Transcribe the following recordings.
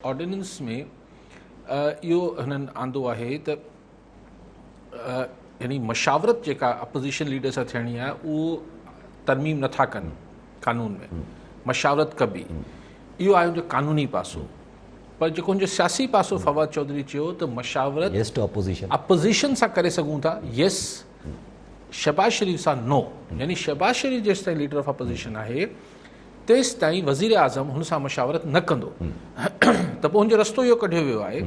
Ordinance ۾ اهو هنن آندو آهي ته يعني مشاورت جيڪا اپوزيشن ليڊر سان ٿيڻي آهي اهو ترميم نٿا ڪن قانون ۾ مشاورت ڪبي اهو آهي ان جو قانوني پاسو پر جيڪو ان جو سياسي پاسو فواد چوڌري چيو ته مشاورت يس ٽو اپوزيشن اپوزيشن سان ڪري سگهون ٿا يس شهباز شريف سان نو يعني شهباز شريف جيستائين ليڊر آف اپوزيشن آهي تيستائين وزيراعظم هن سان مشاورت نه ڪندو ته پوء هن جو رستو اهو ڪڍيو ويو آهي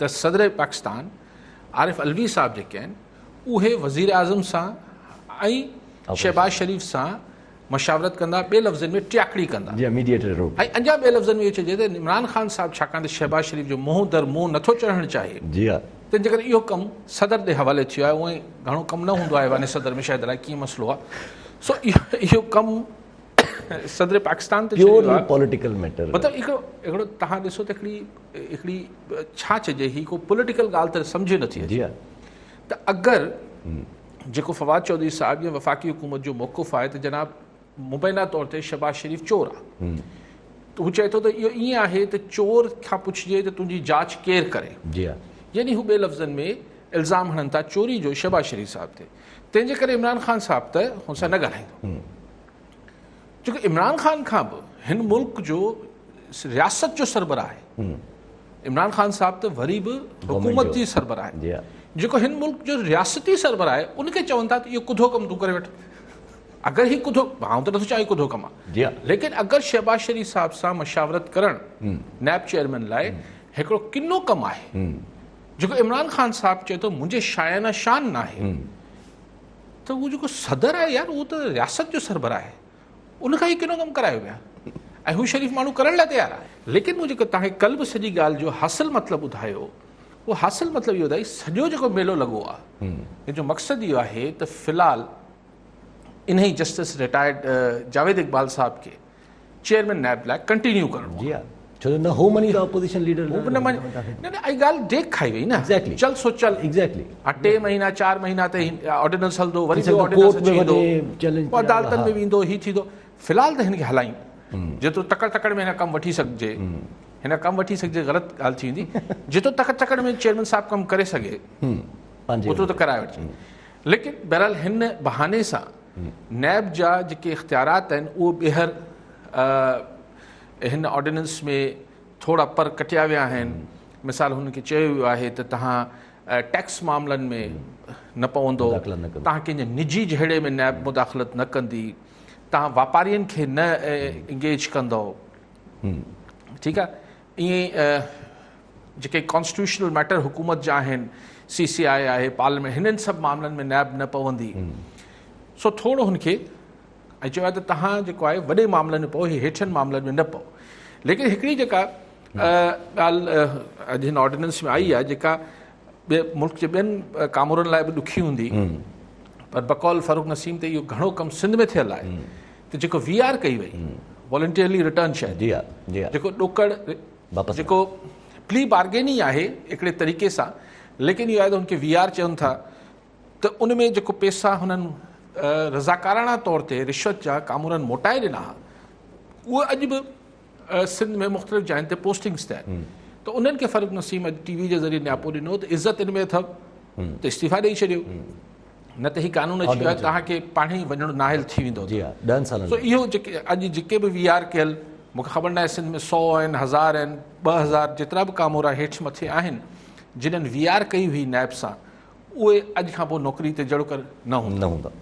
ته صدر پاڪستان عارف علوي صاحب جيڪي آهن اهي وزيراعظم سان ۽ شهباز شريف سان مشاورت ڪندا ٻئي لفظن ۾ ٽياڪڙي ڪندا جي ميڊيئيٽر رول ۽ اڃا ٻئي لفظن ۾ اهو چئجي ته عمران خان صاحب ڇاڪاڻ ته شهباز شريف جو منهن در منهن نٿو چڙهڻ چاهي جي ها تنهن جي ڪري اهو ڪم صدر ڏي حوالي ٿيو آهي اونئن گهڻو ڪم نه هوندو آهي ايوان صدر ۾ شايد الائي ڪيئن مسئلو آهي سو اهو ڪم صدر پاڪستان تي ڇڏيو آهي پوليٽيڪل ميٽر مطلب هڪڙو هڪڙو تهان ڏسو ته هڪڙي هڪڙي ڇا چئجي هي ڪو پوليٽيڪل ڳالهه ته سمجهه نٿي اچي ته اگر جيڪو فواد چوڌري صاحب يا وفاقي حڪومت جو موقف آهي ته جناب مبينا طور تي شهباز شريف چور آ ته هو چئي ٿو ته اهو ائين آهي ته چور کان پڇجي ته تنهنجي جاچ ڪير ڪري جي ها يعني هو ٻئي لفظن ۾ الزام هڻن ٿا چوري جو شهباز شريف صاحب تي تنهن جي ڪري عمران خان صاحب ته هن سان نه ڳالهائيندو ڇو ڪه عمران خان کان به هن ملڪ جو رياست جو سربراهه آهي عمران خان صاحب ته وري به حڪومت جي سربراهه آهي جيڪو هن ملڪ جو رياستي سربراهه آهي ان کي چون ٿا ته اهو ڪڌو ڪم تون ڪري وٺ اگر هي ڪڌو آئون ته نٿو چاهي ڪڌو ڪم آهي جي ها ليڪن اگر شهباز شريف صاحب سان مشاورت ڪرڻ نيب چيئرمين لاء هڪڙو ڪنو ڪم آهي جيڪو عمران خان صاحب چئي ٿو منهنجي شايانه شان ناهي ته هو جيڪو صدر آهي يار اهو ته رياست جو سربراهه آهي ان کان هي ڪنو ڪم ڪرايو ويا ۽ هو شريف ماڻهو ڪرڻ لاء تيار آهي ليڪن مون جيڪو توهان کي ڪل به سڄي ڳالهه جو حاصل مطلب ٻڌايو اهو حاصل مطلب اهو ٻڌائي سڄو جيڪو ميلو لڳو آهي ان جو مقصد اهو آهي ته في الحال انهي جسٽس رٽائرڊ جاويد اقبال صاحب کي چيئرمين نيب لاء ڪنٽينيو ڪرڻو جي ها ڇو نه هو مڃي ته اپوزيشن ليڊر هو به نه مڃي نه نه اي ڳالهه ڊيڪ کائي وئي نه ايگزيڪٽلي چل سو چل ايگزيڪٽلي ها 3 مهينا 4 مهينا ته آرڊيننس هلندو وري ٻيو آرڊيننس اچي ويندو چئلينج عدالتن ۾ ويندو هي ٿيندو في الحال ته هن کي هلايون جيترو تڪڙ تڪڙ ۾ هن ڪم وٺي سگهجي هن ڪم وٺي سگهجي غلط ڳالهه ٿي ويندي جيترو تڪڙ تڪڙ ۾ چيئرمين صاحب ڪم ڪري سگهي اوترو ته ڪرائي وٺجي ليڪن بهرحال هن بهاني سان نيب جا جيڪي اختيارات آهن اهو ٻيهر هن آرڊيننس ۾ ٿورا پر ڪٽيا ويا آهن مثال هن کي چيو ويو آهي ته توهان ٽيڪس معاملن ۾ نه پوندو توهان ڪنهن جي نجي جهيڙي ۾ نيب مداخلت نه ڪندي توهان واپارين کي نه انگيج ڪندو ٺيڪ آهي ائين جيڪي ڪانسٽيٽيوشنل ميٽر حڪومت جا آهن، سي سي آء آهي، پارليامينٽ، هنن سڀ معاملن ۾ نيب نه پوندي. سو ٿورو هن کي ۽ چيو آهي ته توهان جيڪو آهي وڏي معاملن ۾ پئو، هي هيٺين معاملن ۾ نه پئو. ليڪن هڪڙي جيڪا ڳالهه اڄ هن آرڊيننس ۾ آئي آهي جيڪا ٻئي ملڪ جي ٻين ڪامورن لاء به ڏکي هوندي پر بقول فرخ نسيم ته اهو گهڻو ڪم سنڌ ۾ ٿيل آهي ته جيڪو وي آر ڪئي وئي والنٽيرلي رٽرن شايد جيڪو ڏوڪڙ واپس جيڪو پلي بارگين ئي آهي هڪڙي طريقي سان ليڪن اهو آهي ته هن کي وي آر چون ٿا ته ان ۾ جيڪو پيسا هنن رضاڪاراڻا طور تي رشوت جا ڪامورن موٽائي ڏنا ها اهي اڄ به سنڌ ۾ مختلف جاين تي پوسٽنگس تي آهن ته انهن کي فرق نسيم اڄ ٽي وي جي ذريعي نياپو ڏنو ته عزت ان ۾ اٿو ته استعيفا ڏئي ڇڏيو نه ته هي قانون اچي ويو آهي توهان کي پاڻ ئي وڃڻو نااهل ٿي ويندو جي ها ڏهن سالن سو اهو جيڪي اڄ جيڪي به وي آر ڪيل مون کي خبر ناهي سنڌ ۾ 100 آهن 1000 آهن 2000 جيترا به ڪامورا هيٺ مٿي آهن جنھن وي آر ڪئي هئي نيب سان اهي اڄ کان پوء نوڪري تي جهڙوڪر نه هوندا.